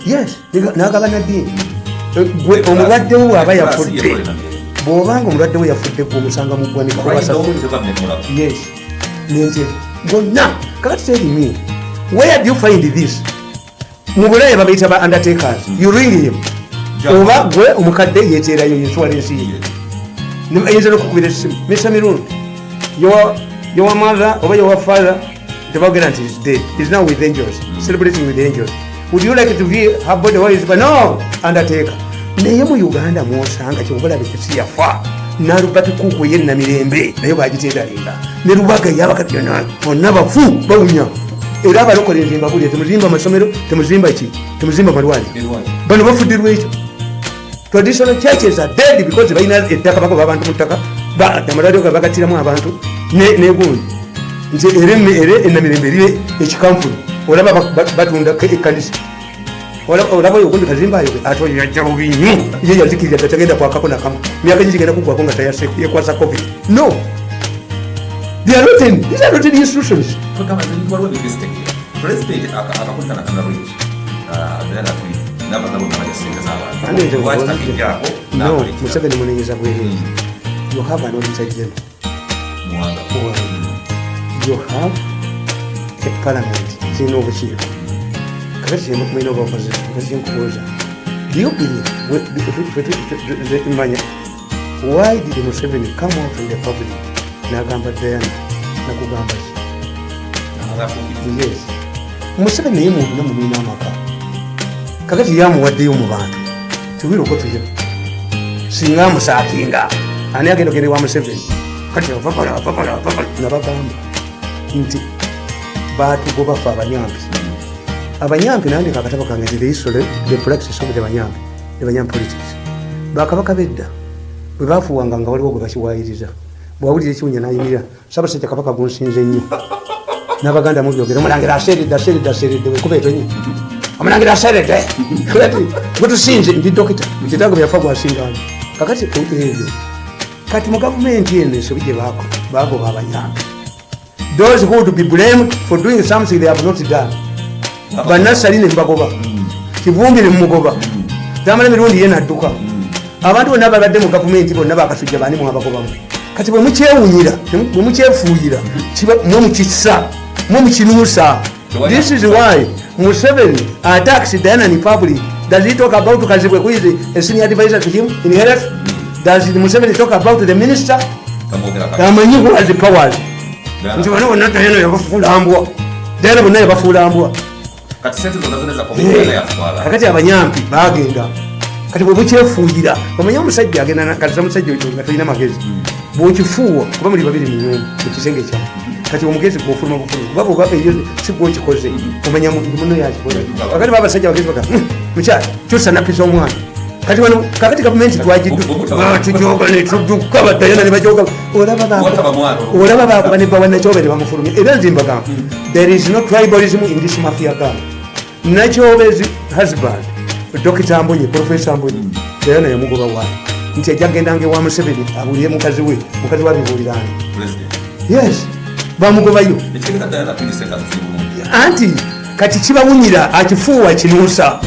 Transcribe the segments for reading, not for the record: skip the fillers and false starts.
Yes, n'agaba naddiini. Gwe omulwadde we bw'aba yafudde, bw'obanga omulwadde we yafudde, gwe omusanga mu ggwanika. Yes, nentebe gonna. Kakati tell me, where do you find this? Mu Bulaaya babayita ba undertakers. You ring him, oba gwe omukadde yeteerayo insurance ye, ayinza nokukubira esimu, "Mr Mirundi, your mother oba your father," tebagera nti is dead, is now with angels, celebrating with angels. "Would you like to be her body?" Where is, but no undertaker. Naye mu Uganda mwosanga kyobulabe kisi yafa nalubati kuku ye Namirembe naye bagitedalinga ne Lubaga yabakati bonna bafu bawunya. Era abalokole nze mbabulira, temuzimba amasomero, temuzimba ki, temuzimba malwaliro. Bano bafuddirwa ekyo. Traditional churches are dead because balina ettaka, bagoba abantu mu ttaka, amalwaliro ga bagatiramu abantu negundi. Nti era enamirembe eri ekikampuni, olaba batunda ekkanisa. Olaba oyo gundi Kazimba ayo, ate oyo yajja bubi nnyo, ye yazikirira dda, tagenda kwakako nakamu. Myaka gi gigenda kugwako nga tayase yekwasa COVID. No, they are rotten. These are rotten institutions. President akakontana kana rich n'abagabo n'abalya sente z'abantu. Ande nze Lwaki nkubuuza. takijjaako? No, Museveni munenyeza bwereere. You have an auditor general. Muwanga. You have a parliament kirina obukiiko. Kakati mulina oba opposition. Kati kyenkubuuza, do you believe manya why did Museveni come out in the public n'agamba Diana nakugamba ki? Yes, Museveni naye muntu namumulina amaka. Kakati yamuwaddeyo mu bantu tiwiroko tuyo singa amusaakinga ani agenda ogende wa Museveni? Kati avapala avapala avapala. Nabagamba nti batugoba fe abanyampi. Abanyampi, nandika akatabo kange nti the history, the practice of the Banyampi, the Banyampi politics. Bakabaka bedda bwe bafuwanga nga waliwo gwe bakiwayiriza, bwawulira ekiwunya nayimirira, "Sabasajja Kabaka gunsinze nnyo." N'Abaganda mubyogera, "Omulangira aseeredde, aseeredde, aseeredde." Wekuba etonye, "Omulangira aseeredde." Kati gwetusinze ndi dokita kitango byafa gwasingana. Kakati ebyo, kati mu gavumenti eno ensobi gye bagoba abanyampi, those who would be blamed for doing something they have not done. Banasali ne mbagoba, Kivumbi ne mumugoba, Tamala Mirundi ye nadduka. Abantu bonna babadde mu gavumenti bonna bakasujja bani mwabagobamu. Kati bwe mukyewunyira, bwe mukyefuuyira, mwe mukisa, mwe mukinuusa. This is why Museveni attacks Diana in public. Does he talk about Kazibwe, who is a senior advisor to him in health? Does Museveni talk about the minister? Amanyi who has the powers, nti bano bonna Diana yabafuula mbwa, Diana bonna yabafuula mbwa. Kati sente zonna zonna za komiti yazitwala. Kakati abanyampi bagenda. Kati bwe bukyefuuyira, omanye omusajja agenda kati omusajja oyo nga tolina magezi, bwokifuuwa kuba muli babiri mu nyumba mu kisenge kyamu. Kati omugezi gwofuluma bufulumi kuba bwoba eyo si gwokikoze, omanya muno yakikoze. Kakati ba abasajja bagezi baga, "Mukyala, kyusa nappi z'omwana." Kati wano kakati gavumenti twagitujoga netudduka, badayana ne bajoga. Olaba bakuba ne bawa Nakyobe ne bamufulumya. Era nze mbagamba, there is no tribalism in this mafia gang. Nakyobe's husband, Dr Mbonye, Professor Mbonye, Diana yamugoba wa nti ajja kugendanga ewa Museveni abuulire mukazi we, mukazi we abibuulirani. Yes, bamugobayo. Ekitegeeza Diana Pini sente aziziri bulungi. Anti kati kibawunyira, akifuuwa kinuusa.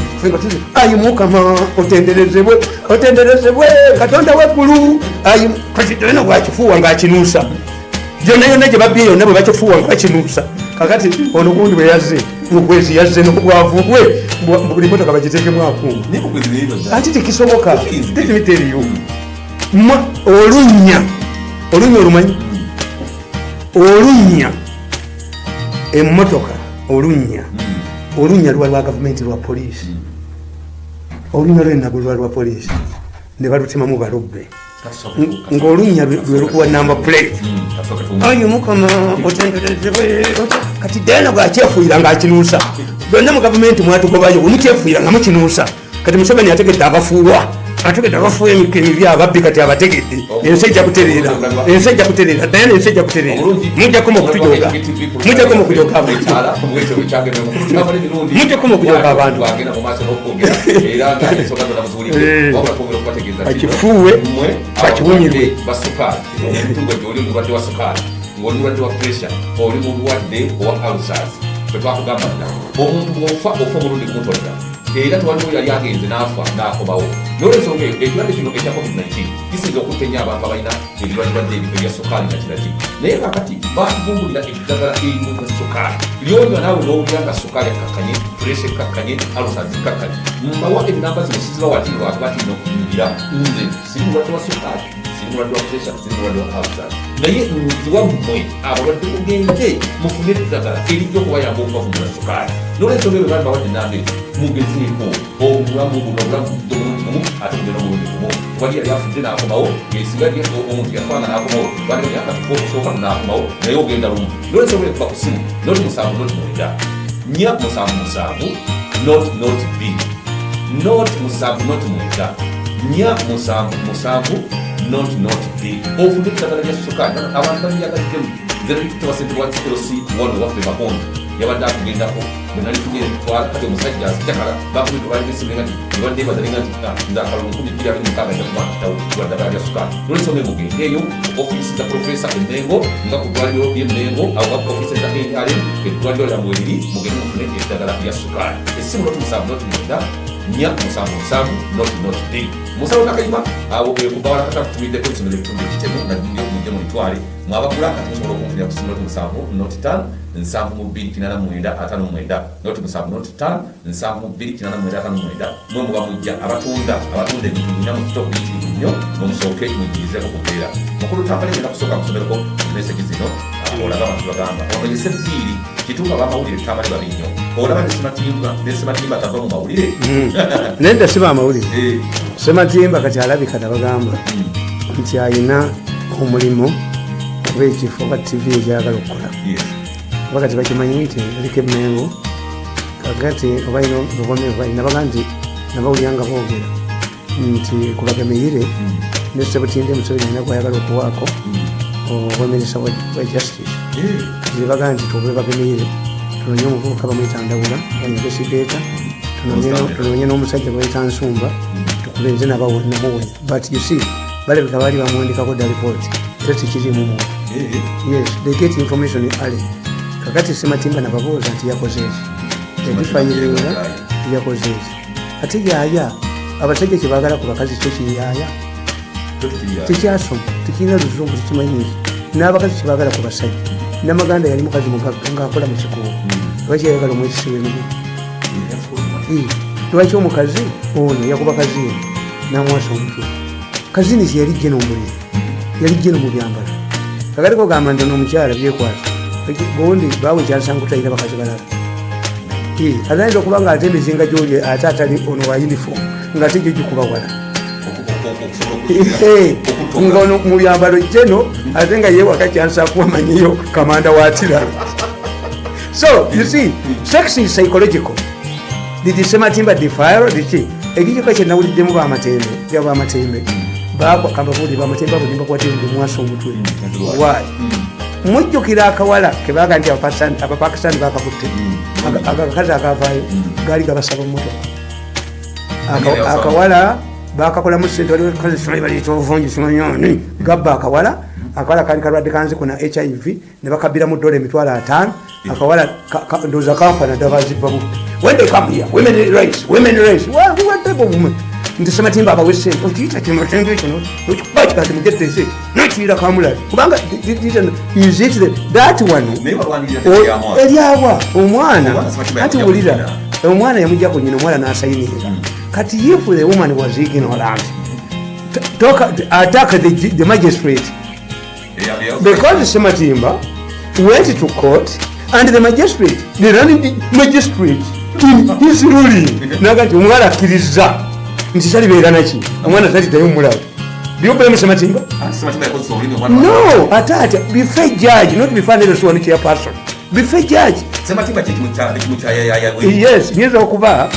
"Ayi Mukama, otenderezebwe, otenderezebwe Katonda weggulu." Ayi kati Diana bwakifuuwa ngaakinuusa, yonna yonna gye babbye yonna bwe bakifuuwa nga bakinuusa. Kakati ono gundi bwe yazze Mukwezi, yazze n'obwavu bwe, buli motoka bagiteekemu akuuma. Naye Mukwezi naye Anti tekisoboka. Let me tell you. Olunnya, olunnya olumanyi, olunnya emmotoka, olunnya, olunnya lwa lwa gavumenti, lwa poliisi. Olunnya lwenago lwa lwa poliisi ne balutemamu balubbe ng'olunnya lwe lukuwa number plate. "Ayi Mukama, otenderezebwe." Kati Diana bwakyefuuyira ng'akinuusa byonna mu gavumenti mwatugobayo, bwemukyefuuyira nga mukinuusa. Kati Museveni ategedde abafuuwa, ategedde abafuuwa emikka emibi, ababbi. Kati abategedde, ensi ejja kutereera, ensi ejja kutereera. Diana, ensi ejja kutereera. Mujjakoma okutujoga, mujjakoma okujoga abantu, mujjakoma okujoga abantu. Bakifuuwe, bakiwunyirwe. Basukaali omutungo gyoli, omulwadde wa sukaali, ng'oli mulwadde wa pressure, oli mulwadde owa ulcers. Ffe twakugamba dda, omuntu bw'ofa, ofa omulundi gumu, todda. Era tewaliwo yali agenze n'afa n'akomawo. Nolwensonga eyo, ekirwadde kino ekya COVID-19 kisinza okutta ennyo abantu abalina ebirwadde ebya sukaali nakiraki. Naye kakati batuvumbulira eddagala erimu sukaali, lyonywa naawe n'owulira nga sukaali akkakkanye, pressure ekkakkanye, alusa zikkakkanye. Mbawa enamba zino, sizibawa ati lwakuba ti nokunyugira. Nze siri mulwadde wa sukaali, siri mulwadde wa pressure, siri mulwadde wa alusa, naye nziwa mmwe abalwadde mugende mufune eddagala erijja okubayamba okubavumbula sukaali. Nolwensonga eyo, bali bawadde enamba ezo, mugezeeko obulamu buno. Obulamu bujja omulundi gumu, ate bugenda omulundi gumu. Tewali yali afudde n'akomawo. Esinga omuntu yafanga n'akomawo, bandimyaka tufa okusooka n'akomawo, naye ogenda lumu. Nolwensonga eyo, kuba ku ssimu 07 09 477 00 2, 07 09 477 00 2, ofune eddagala lya sukaali. Abantu baliyagaddemu. Nze nalitutte ssentebe wa LC wano waffe Bakondo, yabadde akugendako bwe nalifunye twala. Kati omusajja azijakala bakubidde balina nti ebadde bazalinga nti nze akalulu 2026 nja kuba nkitawo lwa ddagala lya sukaali. Nolwensonga mugende eyo ofiisi za profesa Emengo, nga ku ddwaliro ly'Emengo awo, nga ku ofiisi za NRM, eddwaliro lyammwe eriri, mugende mufune eddagala lya sukaali. Essimu 07 09 477 00 2. Musawo Nakayima awo ekubawala kata kutumiddeko ebisomero ebitundu ekitemu mujje mulitwale. Mwabagula kati musobola okunfunira ku simu 07 05 72 89 59, 07 05 72 89 59. Mwe muba mujja abatunda ebintu mulina mu kitoko biyitirivu nnyo, mwemusooke muyigirizeeko ku mbeera. Mukulu Tamale, ngenda kusooka musomereko message zino. Olaba abantu bagamba ono ye Sebbiiri kituuka abamawulire. Tamale babi nnyo, olaba ne Sematimba tava mu mawulire. Nedda, siba amawulire. Sematimba kati alabika nabagamba nti ayina omulimu oba ekifo oba TV ekyagala okukola. Oba kati bakimanyi nti aliko Emengo kakati, oba ina lugome nabaga nti nabawulira nga boogera nti kubagemeyire ne Sebutinde, Museveni alina gwayagala okuwaako obwa minisita wa justice. Zebaga nti tuobe bagemeyire, tunonye omuvubuka bamuyita Ndawula investigator, tunonye n'omusajja bamuyita Nsumba, tukubenze namuwonya. But you see, balabika baali bamuwandikako dda report, era tekirimu muntu. Yes, they get information early. Kakati Sematimba nababuuza nti yakoze eki, yagifayiringa, yakoze eki? Ate yaya abasajja kyebagala ku bakazi kyo kiriyaya, tekyasoma, tekirina luzungu, tekimanyi eki. N'abakazi kyebagala ku basajja. Namaganda yali mukazi mugagga ngaakola mu kikubo, lwaki yayagala omwekisi w'emigugu? Lwaki omukazi ono yakuba Kazini namwasa omutwe? Kazini teyali jeno omuliro, yali jeno mu byambalo. Kakati kogamba nti ono omukyala byekwasa gundi bawe kyasangu, talina bakazi balala. Atayinza okuba nga ate emizinga gyoli ate atali ono wa uniform, nga ate gyo gikuba wala nga ono mu byambalo jeno, ate nga yewaka kyansaku amanyiyo kamanda wa tiralo. So you see, sex is psychological. Did Sematimba defile diki ekijiko kyenawuliddemu bamatembe bya bamatembe kambabuuli bamatembe abo nimbakwatire mwasa omutwe. Why? Mujjukira akawala kebaga nti Abapakistani bakakutte, akakazi akavaayo gaali gabasaba mumotoka. Akawala bakakolamu sente, waliwo obuvungi simanyani gabba akawala. Akawala kali kalwadde kanziku na HIV, ne bakabiramu dola 50,000. Akawala ndowooza kanfana ddabazibbamu. When they come here, women rights, women rights. Well, what type of woman? Nti Sematimba abawe sente, okiyita kimatembe kino okikuba kikati mugetese nokiyira kamulali, kubanga is it that one? Naye balwanirira teryamu. Eryawa omwana? Omwana Sematimba Kati yamujja wulira, ku nnyina. Omwana yamujja ku nyina, omwana n'asayinira. Kati if the woman was ignorant, talk, attack the magistrate, because Sematimba went to court and the magistrate, the running magistrate, in his ruling naga nti omuwala akkiriza nti talibeera naki, omwana taliddayo mulabe. Do you blame Sematimba? Sematimba yakozesa olulimi omwana. No, ate atya? Before judge, not before an chairperson, before judge. Sematimba kyekimukyayayaya. Yes, nyinza okuba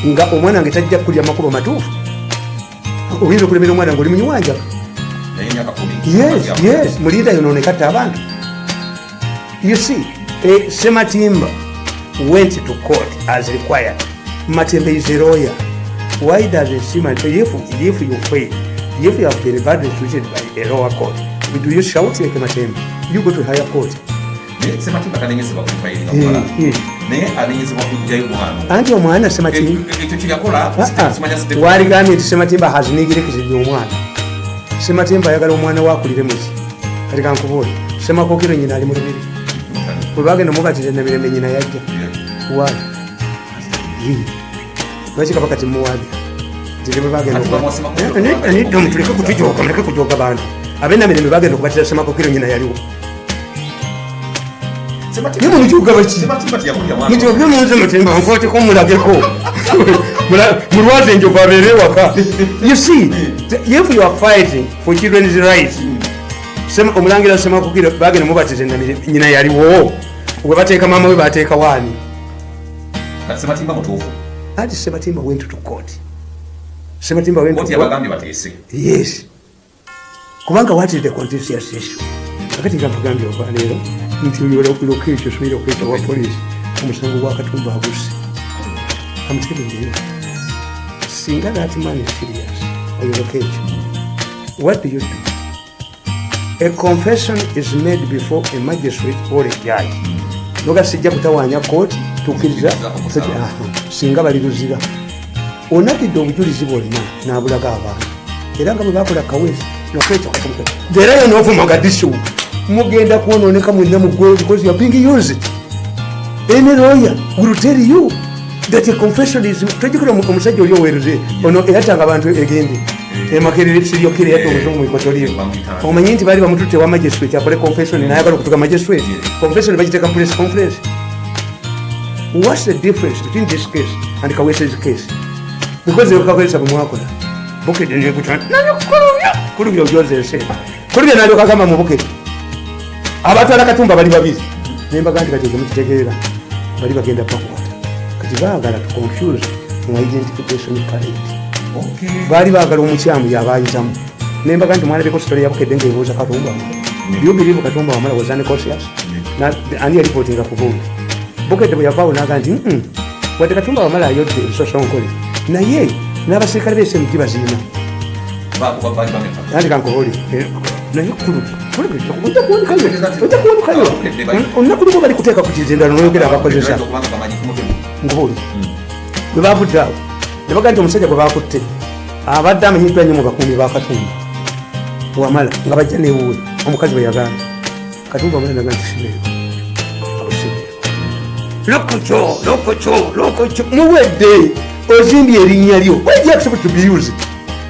nga omwana nge tajja kulya makubo matuufu. Oyinza okulemera omwana nga oli munywanjaga. Naye emyaka 10. Yes, mulinda yononekatta abantu. You see, Sematimba went to court as required. Matembe is a lawyer. Why does a Sematimba, if you fail, if you have been badly treated by a lower court, do you shout like Matembe? You go to higher court. Naye Sematimba tanenyezebwa kufayiringa muwala, naye anenyezebwa kujjayo mwana. Anti omwana Sematimba Ekyo kyeyakola simanya. Waligambye nti Sematimba has neglected omwana. Sematimba ayagala omwana we akulire muki? Kati kankubuule, Semakokiro nyina ali mu lubiri, bwe bagenda omubatiza Namirembe, nyina yajja. Why? Lwaki Kabaka timuwabira nti bwe bagenda Ati bamuwa Semakokiro? Nedda, mutuleke kutujoga, muleke kujoga bantu. Abenamirembe bagenda okubatiza Semakokiro, nyina yaliwo. Naye mujuga baki? Sematimba teyakulya mwana. Mujoge munze mutimba nkwateko mulageko mulwaze enjovu abeere ewaka. You see, if you are fighting for children's rights, omulangira Semakokiro bagenda mubatiza Namirembe, nyina yaliwo. Bwe bateeka maama we, bateeka waani? Kati Sematimba mutuufu? Anti Sematimba went to court. Sematimba went to Kooti court. yabagambye bateese. Yes, kubanga what is the contentious issue? Kakati nga mpagambye olwaleero nti Lokech osobola okweta wa police omusango gwa Katumba agusse. I'm telling you, singa that man is serious, oyo Lokech, what do you do? A confession is made before a magistrate or a judge. Noga sijja kutawaanya kooti, tukkiriza. Omusango. Aha, singa bali luzira onatidde obujulizi bwonna n'abulaga abantu, era nga bwe bakola Kawesi nokwekyo. Era yo of Mogadishu mugenda kwononeka mwenna mugwe, because you are being used. Any lawyer will tell you that a confession is tojukira. Omusajja oli oweruze ono eyatanga abantu egende emakerere siryokere yatta omuzungu mu Equatorial, omanyi nti baali bamututte wa magistrate akole confession, nayagala okutuka magistrate. Confession bagiteeka mu press conference. What's the difference between this case and Kawese's case? Because Kawesa bwemwakola Bukedde nekukulubya kulubya ojoza ensi kulubya nalyoka agamba mu Bukedde abatwala Katumba bali babiri, nembaga nti kati ekyo mukitegeera, bali bagenda bakwata. Kati baagala to confuse mu identification parade. Baali baagala omukyamu yabayitamu. Nembaga nti mwalabeko story ya Bukedde ngaebuuza Katumba. Do you believe Katumba Wamala was unconscious? Ani yalipotinga ku gundi? Bukedde bwe yavaawo naga nti, wadde Katumba Wamala ayodde ensosonkole, naye n'abasirikale b'SMG baziina." Anti kankoboli naye ojja kuwonekayo olunaku lumu, bali kuteeka ku kizindalo noyogera abakozesa. Nkubuli bwe bavudde awo ne bagaa nti omusajja gwe bakutte abadde amanyiddwa nnyo mu bakuumi ba Katumba Wamala, nga bajja newuwe omukazi bwe yagamba Katumba Wamala naga nti sibeero abo, sibeero. Lokokyo, lokokyo, lokokyo, muwedde ozimbye erinnya lyo. Why do you accept to be used?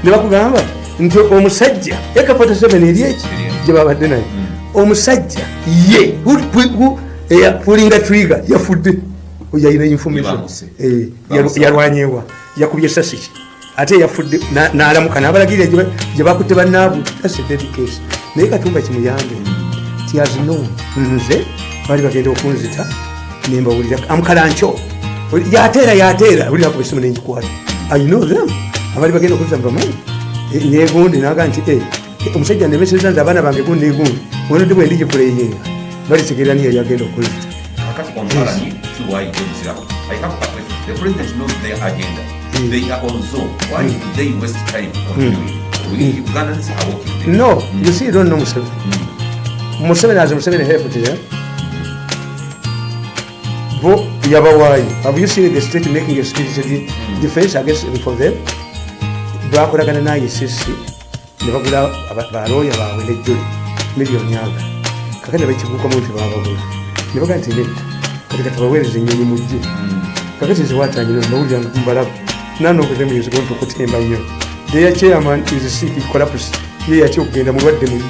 Ne bakugamba nti omusajja AK47 eri eki gye babadde naye, omusajja ye pullinga trigger yafudde, oyo alina information. Bamuse. Yalwanyewa, yakubye esasi ki, ate yafudde n'alamuka n'abalagirira gye bakutte bannaabwe. That's a dead case. Naye Katumba kimuyambe ti as no nze baali bagenda okunzita nembawulira amukalanco yateera yateera wulira kuba esimu nengikwata. I know them, abaali bagenda okunzita mubamanyi negundi naga nti, "Eh, omusajja nemeseza nze abaana bange gundi negundi onodde bwe ndigipuleyinga balitegeera niyo yali agenda okunzita." Kakati omukalanyi kiwayite muzirako. I have a question. The president knows their agenda. They are on Zoom. Why do they waste time continuing? We Ugandans are working there. No, you see, you don't know Museveni. Museveni has Museveni helped them. Bo yabawaayo. Have you seen the state making a spirited defense against for them? Bakolagana na ICC ne bagula balooya baabwe nejjole miliyoni aga. Kakati ne bakiguukamu nti babagula. Ne bagaa nti nedda. Kati kati baweereza ennyonyi mujje. Kakati nze watanyino mbawulira mbalaba. None of them is going to kutemba nnyo. Their chairman is sick, he collapsed. Ye yatya okugenda, mulwadde mubi.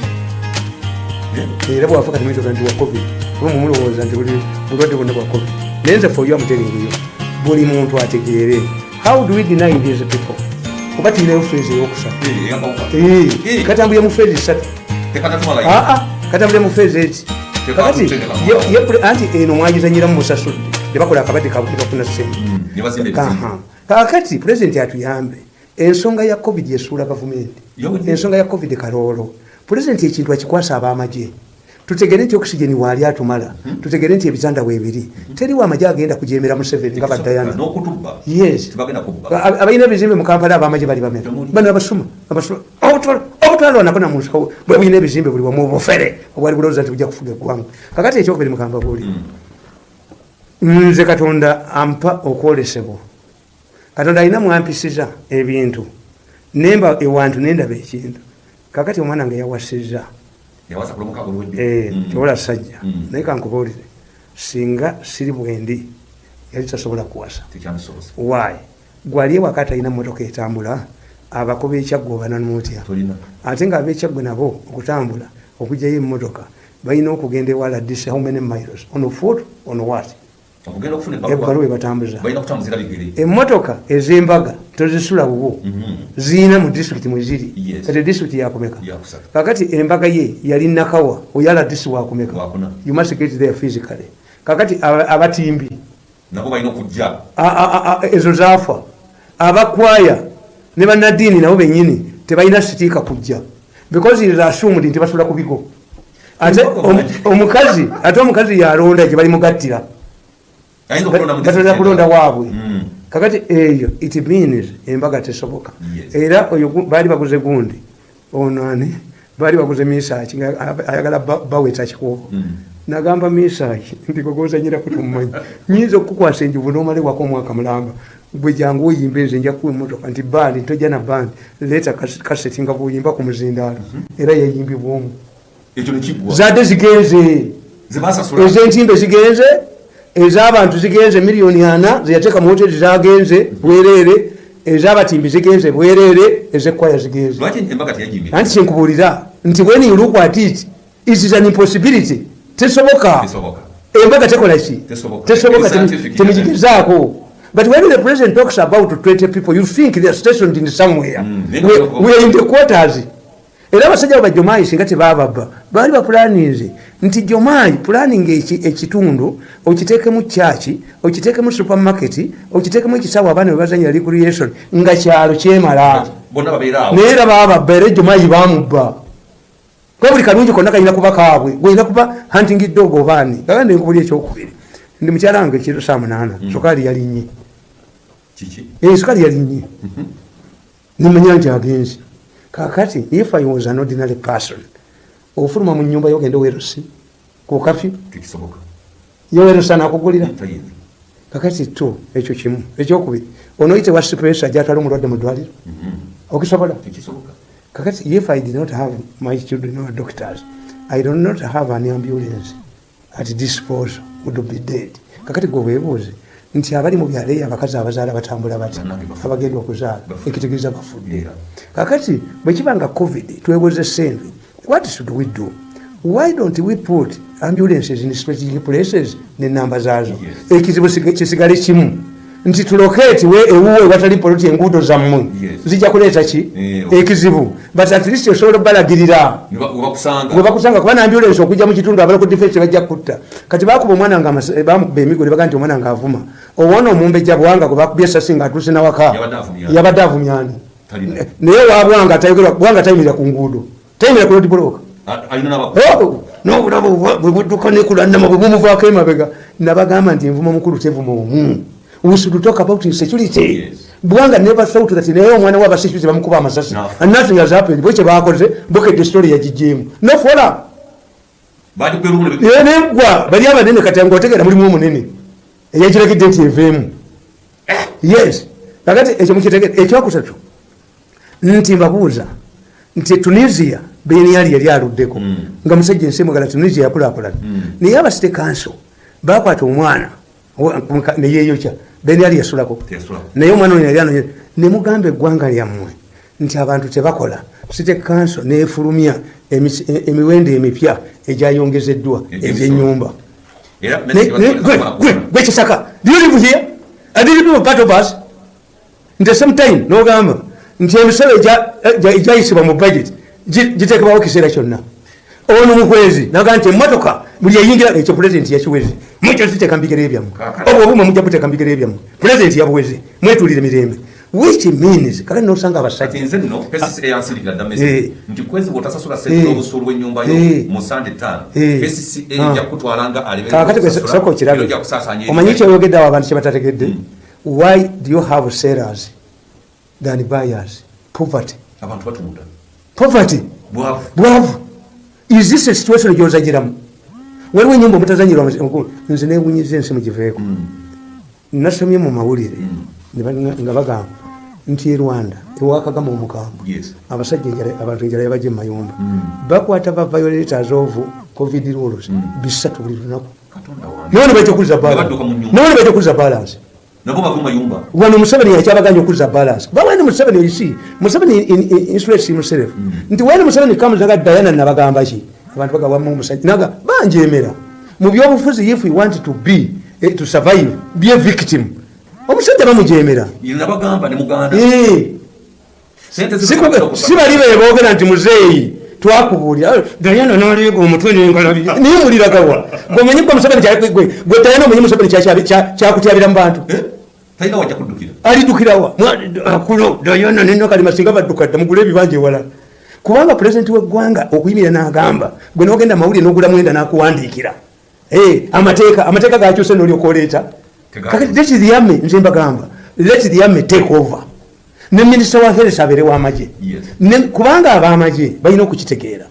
Era bwafa kati muyitoga nti wa COVID, oba mumulowooza nti buli bulwadde bwonna bwa COVID. Naye nze for you am telling you, buli muntu ategeere, how do we deny these people? Oba tulinayo phase eyokusatu? Katambulira mu phase 3. Aa, katambulira mu phase eki. Kakati anti eno mwagizanyiramu, musasudde ne bakola akabadde kabwe ne bafuna sente. Aha. Kakati pulezidenti atuyambe, ensonga ya COVID esuula gavumenti. Ensonga ya COVID kaloolo, pulezidenti ekintu akikwasa ab'amagye. Tutegere nti oxygen waali atumala, tutegere nti ebitanda weebiri, teriwo amagye agenda kujemera Museveni nga baddayana. Yes. Abalina ebizimbe mu Kampala, ab'amagye bali bameka? Bano abasuma, abasuma, obutwala Bwotwalwanako namunsiko bwe bulina ebizimbe buli wamu, obufere obwali bulowooza nti bujja kufuga eggwanga. Kakati ekyokubiri, mukamba buli nze Katonda ampa okwolesebwa. Katonda alina mwampisiza ebintu, nemba ewantu nendaba ekintu. Kakati omwana nga yawasizza. Yawasa ku Lwomukaaga oluwedde. Eh, kyobola sajja. Naye kankubuulire, singa siri bwendi yali tasobola kuwasa. Tekyandisobose. Why? Gwali ewaka talina motoka etambula, abako b'Ekyaggwe obananutya? Tolina. Ate nga ab'Ekyaggwe nabo okutambula okugyayo emmotoka balina okugenda ewala, this how many miles on foot, on what? Okugenda okufuna ebbaluwa ebbaluwa ebatambuza. Balina kutambuzira bigere. Emmotoka ez'embaga tozisula wuwo, ziyina mu disitulikiti mweziri. Kati disitulikiti yakumeka? Yakusatu. Kakati embaga ye yali Nakawa, oyala disi wakumeka? Wakuna. You must get there physically. Kakati abatimbi nabo balina okujja. Ezo zaafa. Abakwaya ne bannaddiini nabo benyini tebalina sitiika kujja because it is assumed nti basula ku bigo. Ate Embaga omukazi, ate omukazi yalonda gye balimugattira. Ayinza okulonda mu Batolera district kulonda endala. waabwe. Kakati eyo it means embaga tesoboka. Era oyo baali baguze gundi ono ani, baali baguze Misaki nga ayagala baweta kikubo. Nagamba Misaki nti gogozanyirako tomumanyi, nyinza okukukwasa enjuvu nomala ewaka omwaka mulamba. Gwe jangu oyimba, nze nja kuwa emotoka nti bandi tojja na bandi, leeta kaseti nga bwoyimba ku muzindaalo. Era yayimbibwa omu. Ekyo nekiggwa. Zadde zigenze. Zebasasula. Ezentimbe zigenze, ez'abantu zigenze, 4 miliyoni zeyateeka mu hoteri zagenze bwereere, ez'abatimbi zigenze bwereere, ez'ekkwaya zigenze. Lwaki embaga teyagimbye? Anti kyenkubuulira nti when you look at it, it is an impossibility, tesoboka. Tesoboka. Embaga tekola ki? Tesoboka. Tesoboka. Eri scientific. Temugigezaako. But when the president talks about 20 people, you think they are stationed in somewhere. We are in the quarters. Era abasajja ba Jomayi singa tebababba, baali bapulaninze nti Jomayi planning ekitundu okiteekemu kyaki, okiteekemu supermarket, okiteekemu ekisawo abaana webazanyira recreation, nga kyalo kyemala. Bonna babeera awo. Naye era bababba, era Jomayi bamubba, kuba buli kalungi konna kalina kuba kaabwe. Gwolina kuba hunting dog obaani. Kakandi nkubuli ekyokubiri, ndi mukyala wange ekiro saa 8, sukaali yalinnye. Kiki? Eh, sukaali yalinnye, nemanya nti agenze. Kakati if I was an ordinary person, ofuluma mu nyumba yogenda owerusi ku curfew? Tekisoboka. Yowerusi anakugulira? Tayinza. Kakati to ekyo kimu. Ekyokubiri, onoyite wa sipresa gyatwala omulwadde mu ddwaliro, okisobola? Tekisoboka. Kakati if I did not have my children or doctors, I do not have an ambulance at disposal, would be dead. Kakati gwe weebuuze nti abali mu byalo eyo, abakazi abazaala batambula bati? Bannange bafu. Abagenda okuzaala. Bafudde. Ekitegeeza bafudde. Yeah. Kakati bwe kiba nga COVID twewoze sente, what should we do? Why don't we put ambulances in strategic places nenamba zaazo? Yes. Ekizibu kisigale kimu nti tulocate we ewuwe watali poloti, enguudo zammwe Yes. zijja kuleeta ki? Eh, Ekizibu. But at least osobola obalagirira webakusanga. We bakusanga, kuba ambulance okujja mu kitundu, abala ku defense bajja kutta. Kati bakuba omwana nga bamukuba emigo ne baga nti omwana nga avuma. Owona omumbejja Bwanga gwe bakubye esasi nga atuuse nawaka. Yabadde avumya. Yabadde avumyani? Talina. Naye wabwanga tayogerwa, Bwanga tayimirira ku nguudo, tayimirira ku road block. Alina n'abaku. Oh, n'obulabo bwe budduka nekulanama bwe bumuvaako emabega. Nabagamba nti envuma mukulu tevuma omu. We should talk about insecurity. Yes. Bwanga never thought that naye omwana we abasecurity bamukuba amasasi No. and nothing has happened. Bwe kyebakoze, Bukedde story yagigyemu no fola. Bagikuba olumu Neggwa bali abanene, kati nga otegeera mulimu omunene eyakiregedde nti eveemu. Yes, kakati ekyo mukitegere. Ekyokusatu, nti mbabuuza nti Tunisia, Ben Ali yali aluddeko nga musajja ensi emugala, Tunisia yakulakulana. Naye aba city council bakwata omwana neyeyokya. Ben Ali yasulako? Teyasulako. Naye omwana ono yali anonye nemugamba eggwanga lyammwe nti abantu tebakola. City council nefulumya emiwendo emipya egyayongezeddwa Egy'emisolo. egyenyumba. Era message bazikolera Gwe gwe Kisaka, do you live here? Are these people part of us? Nti same time nogamba nti emisolo egyayisibwa mu budget giteekebwawo kiseera kyonna. Ono mukwezi naga nti emotoka buli eyingira, ekyo pulezidenti yakiweze, mukyo ziteeka mubigere byammwe. Kaakati. Obwo obumwe mujja buteeka mubigere byammwe. Pulezidenti yabuweze, mwetulire mirembe, which means kakati nosanga Kati abasajja. Nze nno KCCA yansindikira dda message nti kwezi bw'otasasula ssente z'obusuulu bw'ennyumba yo mu Sande 5, KCCA ejja kukutwala nga alemererwa Kakati gwe okusasula, soka era okirabe. ojja kusaasaanya Omanyi ebintu. kyoyogedde awo abantu kyebatategedde? Why do you have sellers than buyers? Poverty. Abantu batunda. Poverty. Bwavu. Bwavu. Is this a situation gyozanyiramu? Waliwo enyumba omutazanyirwa. Nze newunyiza ensi mugiveeko. Nasomye mu mawulire nga bagamba nti e Rwanda ewakagama omukambwe, abasajja enjala, abantu enjala yabajja mumayumba, bakwata ba violators of COVID rules 300 buli lunaku. Katonda wange. Nawe ne bajja okuzza balance. Badduka mu nnyumba. Nawe ne bajja okuzza balance. Nabo bava mu mayumba. Wano Museveni yakyabaganya okuzza balance, kuba when Museveni, you see, Museveni insulates himself, nti when Museveni comes naga Diana nabagamba ki, abantu bagawamu omusajja naga banjemera mu byobufuzi. If we want to be to survive, be a victim. Omusajja bamujemera. Nabagamba ne muganda. Sente Si bali beboogera nti muzeeyi twakubuulira Diana naliga omutwe nengalabi, naye muliragawa? Gweomanyi gwe Museveni gwe Diana, omanyi Museveni kyakutyabira mu bantu. Talina wajja kuddukira. Alidukirawa akulo Diana nenakalima singa badduka dda mugule ebibanja ewalala, kubanga pulezidenti weggwanga okuyimirira n'agamba gwe nogenda mawulire nogula mwenda n'akuwandiikira. Eh, amateeka gakyuse nolyoka oleeta. Tegakyuse. Kakati let the army, nze mbagamba, let the army take over, ne minisita wa health abeere w'amagye. Kubanga ab'amagye balina okukitegeera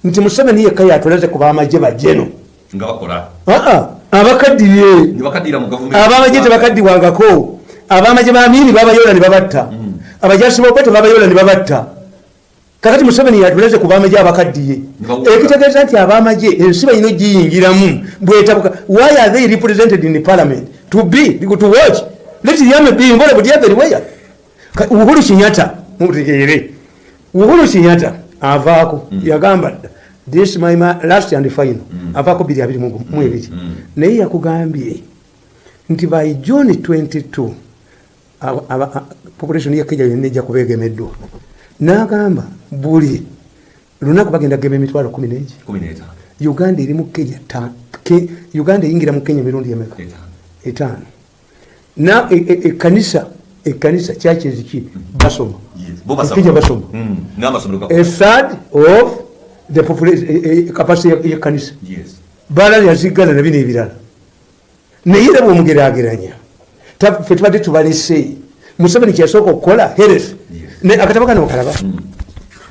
nti Museveni yekka yatulaze ku b'amagye bajeno Nga bakola. Aa, abakaddiye. Ne bakaddira mu gavumenti. Ab'amagye tebakaddiwangako. Ab'amagye ba Amini babayoola ne babatta, abajasi bobote babayoola ne babatta. Kakati Museveni yatulaze ku b'amagye abakaddiye. Ne bawuka. Ekitegeeza nti ab'amagye ensi balina ogiyingiramu bwetabuka. Why are they represented in the parliament? To be to watch. Let the army be involved everywhere. Uhuru Kenyatta, mutegeere, Uhuru Kenyatta avaako yagamba dda, "This my last and final." Avaako 2022, naye yakugambye nti by June 22 population ya Kenya yonna ejja kuba egemeddwa. N'agamba buli lunaku bagenda kugema emitwalo 10 n'egi. 15. Uganda eri mu Kenya Uganda eyingira mu Kenya emirundi emeka? 5. 5. Na ekkanisa churches ki basoma. Yes. Bo basoma. Kenya basoma. N'amasomero A third of the population, capacity y'ekkanisa. Baala yazigala na bino ebirala, naye era bwomugerageranya ffe tubadde tubalese. Museveni kyeyasooka okukola health. Akatabo kano okalaba,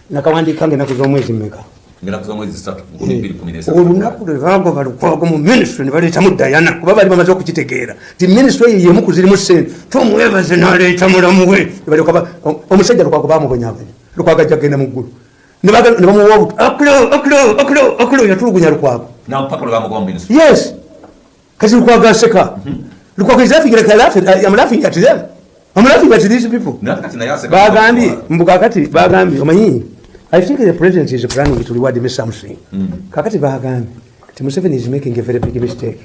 nakawandiika nga enaku z'omwezi mmeka? Ngenda z'omwezi 3 2013. Olunaku lwe bagoba Lukwago mu ministry ne baleetamu Diana, kuba bali bamaze okukitegeera ti ministry eyo yemu ku zirimu sente, tumwebaze n'aleeta mulamu we. Ne balyoka omusajja Lukwago bamubonyabonya. Lukwago ajja kugenda mu ggulu, ne bamuwa obutu akulo akulo akulo akulo, yatulugunya Lukwago. Nampaka lwe bamugoba mu ministry. Yes, kati Lukwago aseka. Lukwago is laughing like I laugh, I'm laughing at them, I'm laughing at these people. Naye kati naye aseka. Bagambye mbu kakati bagambye, omanyi, I think the president is planning to reward me something. Kakati bagambye ti Museveni is making a very big mistake.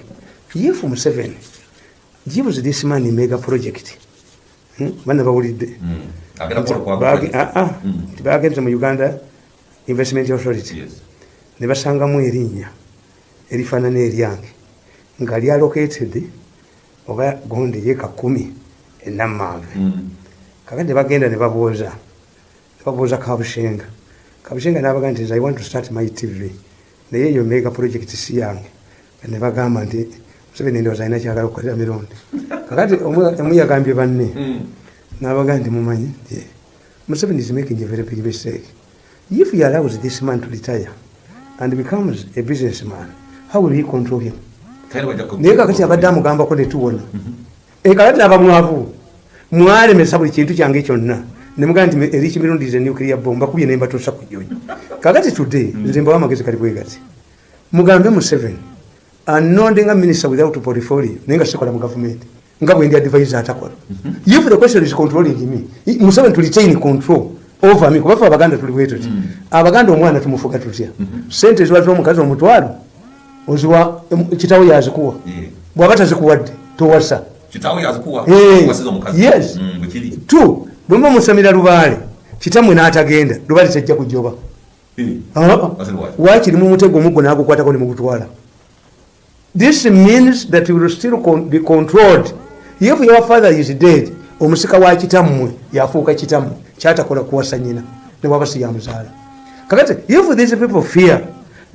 If Museveni gives this man a mega project, Bana bawulidde. Agenda kukola Lukwago. Nti bagenze mu Uganda Investment Authority ne basangamu erinnya erifaanana eryange nga lyallocated oba gondi yeka 10 enammanve. Kakati ne bagenda ne babuuza Kabushenga. Kabushenga n'abaga nti, "I want to start my TV, naye eyo mega project si yange." Ne bagamba nti Museveni ndowooza alina kyagala okukolera Mirundi. Kakati omu yagambye banne, n'abaga nti mumanyi nti Museveni is making a very big mistake. If he allows this man to retire and becomes a businessman, how will he control him? Talina wajja Naye kakati abadde amugambako netuwona. Kakati aba mwavu, mwalemesa buli kintu kyange kyonna, nemugamba nti eri Kimirundi ze nuclear bomb bakubye nembatuusa ku jjonyi. Kakati today nze mbawa amagezi kali bwe gati: mugambe Museveni anonde nga minister without portfolio, naye nga sikola mu gavumenti, nga bwe ndi advisor atakola. If the question is controlling me, Museveni to retain control over me, kuba ffe Abaganda tuli bwe tuti. Abaganda omwana tumufuga tutya? Sente ziba z'omukazi 500, oziwa kitawo, yazikuwa. Bw'aba tazikuwadde towasa. Kitaawe yazikuwa. Wasiza omukazi. Yes. Bwe kiri. Two, bwe muba musamira lubaale, kitammwe n'atagenda, lubaale tejja kujoba. Ah, Ate lwaki? Wakiri mumutego omuggo n'agukwatako ne mugutwala. This means that you will still be controlled. If your father is dead, omusika wa kitammwe yafuuka kitammwe, kyatakola kuwasa nyina ne bwaba si yamuzaala. Kakati if these people fear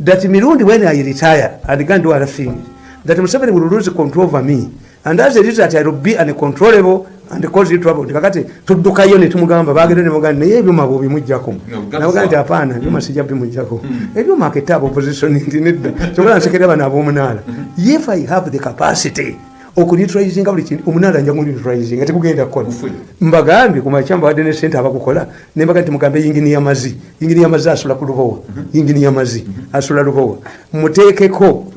that Mirundi, when I retire and go and do other things, that Museveni will lose control over me, and as a result I will be uncontrollable. And cause you trouble. Kakati tuddukayo ne tumugamba, bagenda ne mugamba, naye ebyuma bw'obimuggyako. No, Nabaga nti apaana, ebyuma sijja bimuggyako. Ebyuma aketta opposition nti nedda. Kyobola nsekerera bano ab'omunaala. If I have the capacity okuneutralizinga buli kintu, omunaala nja kuneutralizinga, tekugenda kukola. Gufe. Mbagambye ku makya mbawadde ne sente abagukola, nembaga nti mugambe yingini y'amazzi, yingini y'amazzi asula ku Lubowa, yingini y'amazzi asula Lubowa, muteekeko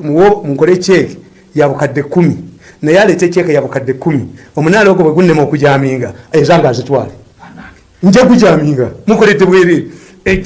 mukole ceeke ya 10,000, naye aleete ceeke ya 10,000. Omunaala ogwo bwe gunnema okujaminga, ezange azitwale, nja kujaminga, mukoledde bwerere. Ekyo.